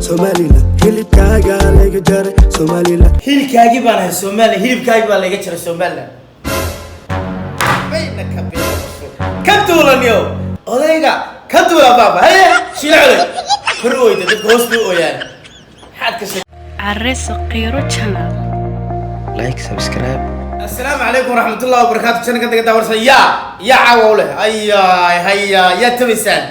Somaliland, hilibkaaga laga jaray Somaliland. Hilibkaagii baan ahay Somaliland, hilibkaagii baa laga jaray Somaliland. Bayna ka ka duulaniyo odayga ka duula baaba. Haye, Shiine Culay kor oyda, dadka hoos bay ooyaan. Maxaad ka sheeg? Care Saqiiro Channel. Like, subscribe. Asalaamu calaykum waraxmatullahi wabarakaatu. Channelka daga daawarsan yaa caawa u leh. Ayay haya, yaa tabaysaan,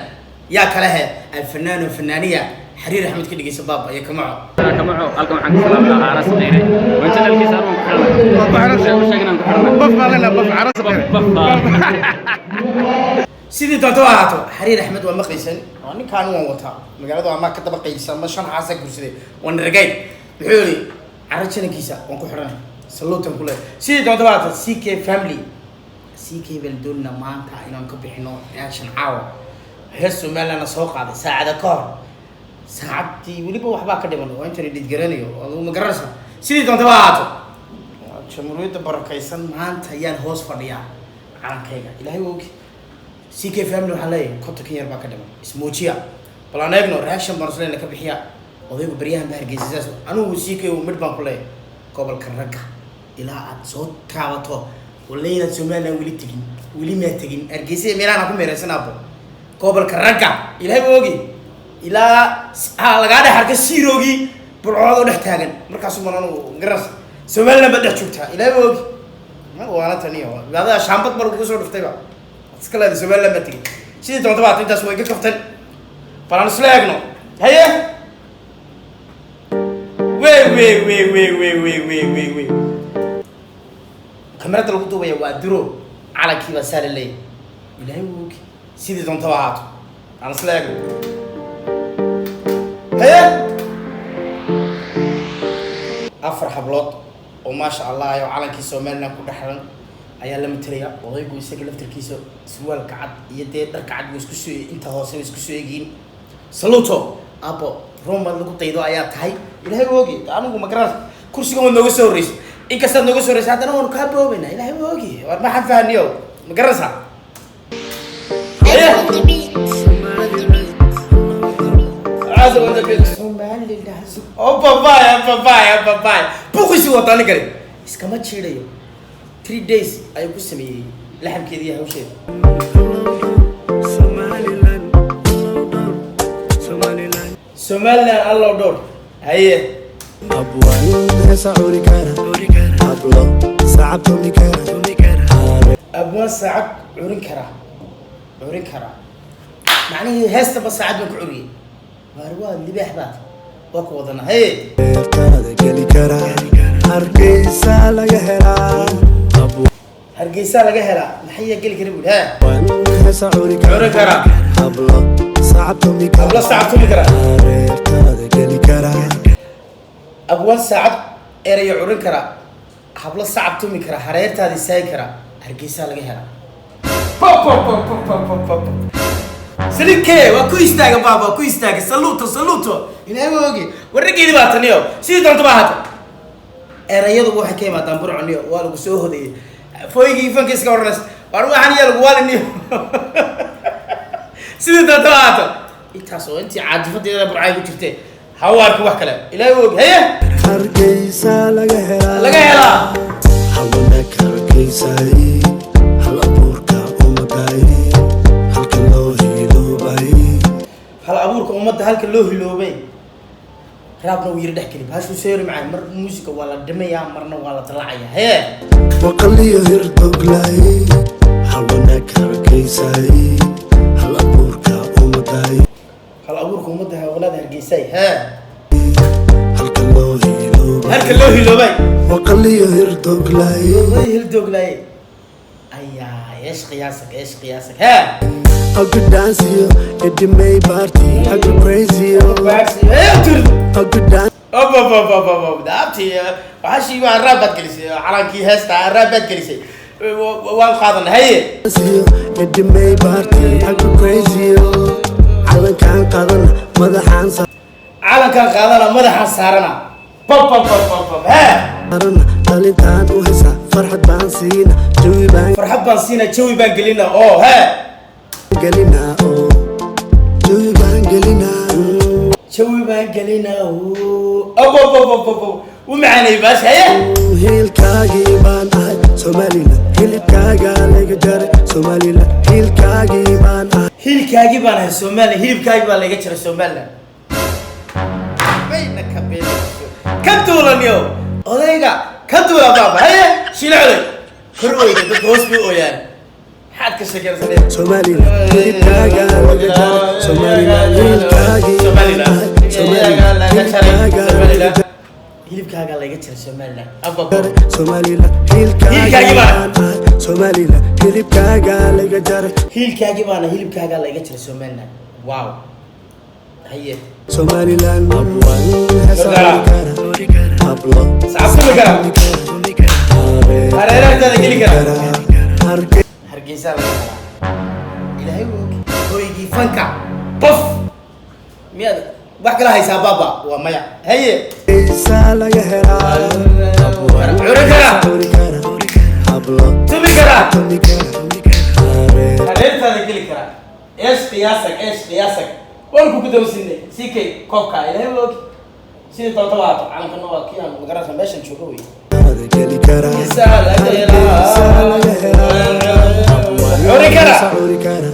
yaa kale he alfanaano fanaaniya Xariir Axmed ka dhegeysa baaba iyo Kamaco. Kamaco, halkan waxaan ka salaamayaa Caara Saqiire. Waan channelkiisa anugu ku xidhanay. U sheeg inaan ku xidhanay. Baf baa lena, baf Cara Saqiire. Baf baa. Sidii doonto ha ahaato, Xariir Axmed waa maqlaysan oo ninkaan waan wataa magaalada ama ka daba qaylisa ama shan xaasa guursaday, waan ragayd. Muxuu yidhi? Caro channelkiisa waan ku xidhanay, saluutan ku leeyahay. Sidii doonto ha ahaato, CK family, CK baan doonina maanta inaan ka bixino reaction. Caawa hees Somalilandna soo qaaday saacada ka hor, saacadii weliba waxbaa ka dhiman, waa intaan dhidgaranayo. Adigu ma garanaysaa? Sidii doonto ha ahaato, jamhuuriyadda barakaysan maanta ayaan hoos fadhiyaa calankayga. Ilaahay waa ogi. CK family waxaan leeyahay, 50kan yar baa ka dhiman, ismuujiya. Bal aan eegno reaction baan isleena ka bixiya. Odaygu baryahan baa Hargeysa saas. Anigu CK midh baan ku leeyahay: gobolka ragga ilaa aad soo taabato, wallahi inaad Somaliland weli tegin, weli maa tegin Hargeysa iyo meelahan aan ku meereysan. Abo, gobolka ragga Ilaahay ba ogi, ilaa ha lagaa dhex arka siiroogii Burcood oo dhex taagan, markaasu man anigu garanaysa Somaliland baad dhex joogtaa. Ilaahay ba ogi, waana taniyo adaa shaambad ba lagugu soo dhuftayba iska leedahay Somaliland baa tegay. Sidii doonta baata, intaas way ka kaftan. Bal aan isla eegno. Haye, wey wey wey wey wey wey wey wey wey, kamarada lagu duubaya waa duro, calankii baa saa la leeyahay. Ilaahay wuu ogi. Sidii doontaba ahaato, aan isla eegno. Haye, afar hablood oo maasha Allah oo calankii Somaliland ku dhexran ayaa la matalaya. Odaygu isaga laftarkiisa surwaalka cad iyo dee dharka cad way isku soo, inta hoose way isku soo egiin. Saluto abo, Roma lagu daydo ayaa tahay. Ilaahay waa ogi. Anigu ma garanaysa, kursigan waad nooga soo horreysay. Inkastaad nooga soo horreysay, haddana waanu kaa boobaynaa. Ilaahay waa ogi. War maxaan fahaniyo, ma garanaysaa? Haye. On the beat. On the beat. Caada wada beat Somaliland. Oh babay, babay, babay. Buuqiisi wataa ninkani. Iskama jiidayo. 3 days ayuu ku sameeyey laxamkeeda iyo hawsheeda. Somaliland, Somaliland. Somaliland allow dhowr. Haye. Abwaan heesa curi kara, hablo sacab tumi kara. Abwaan saacad curin kara, curin kara. Macnihii heestaba saacad baan ku curiyey. Waar waa libaax baad, waa ku wadana. Haye. Beertaada geli kara, Hargeysa laga helaa. Hargeysa laga helaa, maxayaa geli kara buuri? Ha. Abwaan heesa curi Curin kara. Hablo sacab tumi kara. Hablo sacab tumi kara. Hareertaada geli kara. Abwaan saacad erayo curin kara, hablo sacab tumi kara, hareertaada istaagi kara, Hargeysa laga helaa. Po, po, po, po, po, po, po, po. Saliidkee waa ku istaaga baaba, waa ku istaaga. Saluuto, saluuto. Ilaahay waa ogi. Warrageedi baa taniyo. Sidii doonto baa hata, erayadu waxay ka yimaadaan Burconiyo. Waa lagu soo hodayay fooygii fanka iska odhanaysa. Waar waxaan yaa lagu waaliniyo. Sidii doonto baa hata, intaas oo intii caatifadeeda Burcay ku jirtee, ha u arkin wax kale. Ilaahay waa ogi. Haye. Hargeysa laga helaa. Laga helaa. Hawanaag Hargeysay, hal abuurka ummaday, halka loo hiloobay. Hal abuurka ummadda, halka loo hiloobay. Raabna wuu yiri dhex geli bahashuu soo yari macaan. Mar muusika waa la dhimayaa, marna waa la dalacayaa. Hee. Waqaliyo hirdoglay, hawanaag Hargeysay, hal abuurka ummaday. Hal abuurka ummadda, hawanaada Hargeysay. Hee. Halka loo hiloobay. Halka loo hiloobay. Waqaliyo hirdoglay. Way hildooglay ayaa. Eesh qiyaasak, eesh qiyaasak. Hee. I could dance you at the May party. I could crazy you. Hee, turdo. I could dance. Ob ob ob ob ob ob, daabtii waxaashii waa raab baad gelisay, calankii heesta raab baad gelisay. Waan qaadanay. Haye. You at the May party. I could crazy you. Calankaan qaadana, madaxaan Calankan qaadana, madaxaan saarana. Bob bob bob bob bob. Hee. Saarana, dhalintaan u hesa, farxad baan siina, jawi baan Farxad baan siina, jawi baan gelina oo hee. Gelinaa oo jawi baan gelinaa. Jawi baan gelinaa. Abo abo abo abo, u macaanay baas. Haye. Hiilkaagii baan ahay Somaliland, hilibkaaga laga jaray Somaliland, hiilkaagii baan ahay. Hilibkaagii baan ahay Somaliland, hilibkaagii baa laga jaray Somaliland. Bayna ka beenayso, ka duulaniyo odayga, ka duula baaba. Haye, Shiine Culay kor oyda, dadka hoos bay ooyaan. Maxaad ka sheekaysanay? Somaliland, hilibkaaga laga jaray Somaliland, hiilkaagii baan ahay Somaliland, hilibkaaga laga jaray. Hilibkaaga laga jaray Somaliland, aba. Somaliland, hiilkaagii Hiilkaagii baan. baan ahay Somaliland, hilibkaaga laga jaray. Hiilkaagii baana, hilibkaaga laga jaray Somaliland. Wow, haye. Somaliland, heesa cuni kara hablo. Sacabtumi kara, hareeraha geli kara. Hargeysa. Hargeysa laga helaa, Ilaahay wuu og. Hoygii fanka bof, miyaad wax kala haysaa baaba? Waa maya. Haye. Laga helaa. Cuni kara. Cuni kara hablo. Tumi kara. Tumi kara hareer. Hareertaada geli kara. Eesh qiyaasag, eesh qiyaasag, waan ku guddoonsinay ck koobka. Ilaahay wuu og. Sidii doonta waato, calankana waa kii aan magaranaysa meeshan joogo wey. Geli kara. Hargeysa laga helaa. Hargeysa laga helaa. Cuni kara. Cuni kara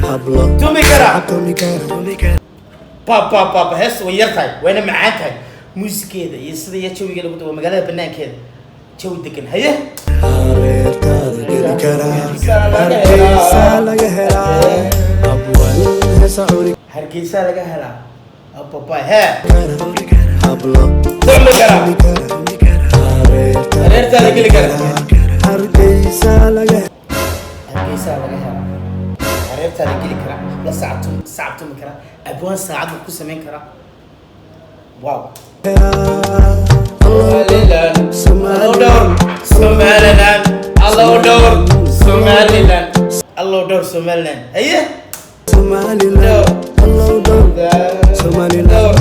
hablo. Tumi kara. Tumi kara. Pa pa pa pa, hees way yar tahay, wayna macaan tahay. Muusikeeda iyo sida iyo jawiga lagu dubo, magaalada banaankeeda, jawi degan. Haye. Hareertaada geli kara. Hargeysa laga helaa. Abwaan heesa cuni Hargeysa laga helaa, ababa hee. kara hablo. Tumi kara. Tumi kara hareertaada. Hareertaada geli kara. Hargeysa laga. Hargeysa laga helaa, hareertaada geli kara, la sacabtum sacabtumi kara, abwaan saacad buu ku samayn karaa. Wow. Helaa. Somaliland, allow dhowr Somaliland, allow dhowr Somaliland, allow dhowr Somaliland. Haye. Somaliland, allow dhowr Somaliland, allow.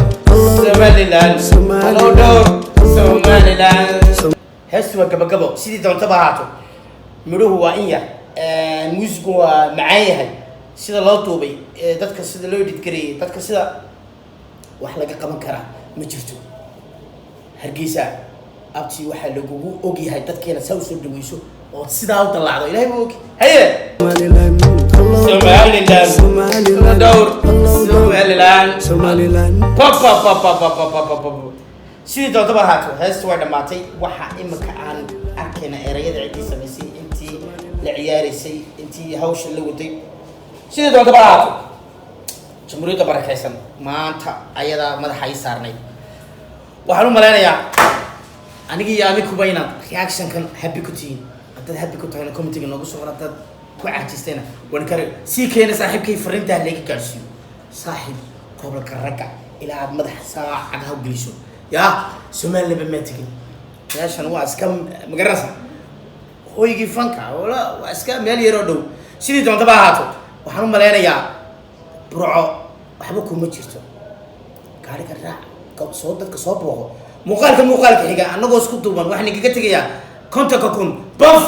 Somaliland, allow dhowr Somaliland. Somaliland. Heestu waa gabagabo. Sidii doontaba ahaato, midhuhu waa in yar, muusigu waa macaan yahay, sida loo duubay, dadka sida loo edit gareeyey, dadka sida wax laga qaban karaa ma jirto. Hargeysa abtii waxaa lagugu ogyahay dadkeena saa usoo dhaweyso ood sidaa u dallacdo. Ilahay buu og. Haye. Somaliland, allow. Somaliland. Somaliland. Dhowr. Allow dhowr. Somaliland. Somaliland. Pa pa pa pa pa pa pa pa pa. Sidii doontaba ahaato, heestu way dhammaatay. Waxa imika aan arkayna erayada, ciddii samaysay, intii la ciyaaraysay, intii hawsha la waday. Sidii doontaba ahaato, jamhuuriyadda barakaysan maanta ayadaa madaxa ii saarnayd. Waxaan u malaynayaa aniga iyo adinkuba inaad reactionkan happy ku tihiin. Haddaad happy ku tahayna, commentiga noogu soo qor. Haddaad ku caajistayna, waan kare sii keena. Saaxiibkay fariintaa layga gaadhsiiyo. Saaxiib, gobolka ragga ilaa aad madaxa saacadaha u geliso yaa Somalilandba maa tegin. Meeshan waa iska magaranaysa hoygii fanka, wala waa iska meel yaroo dhow. Sidii doontaba ahaato, waxaan u malaynayaa Burco waxba kuma jirto. Gaariga raac, soo dadka soo booqo. Muuqaalka muuqaalka xiga annagoo isku duuban waxaan igaga tegayaa 50,000 bof.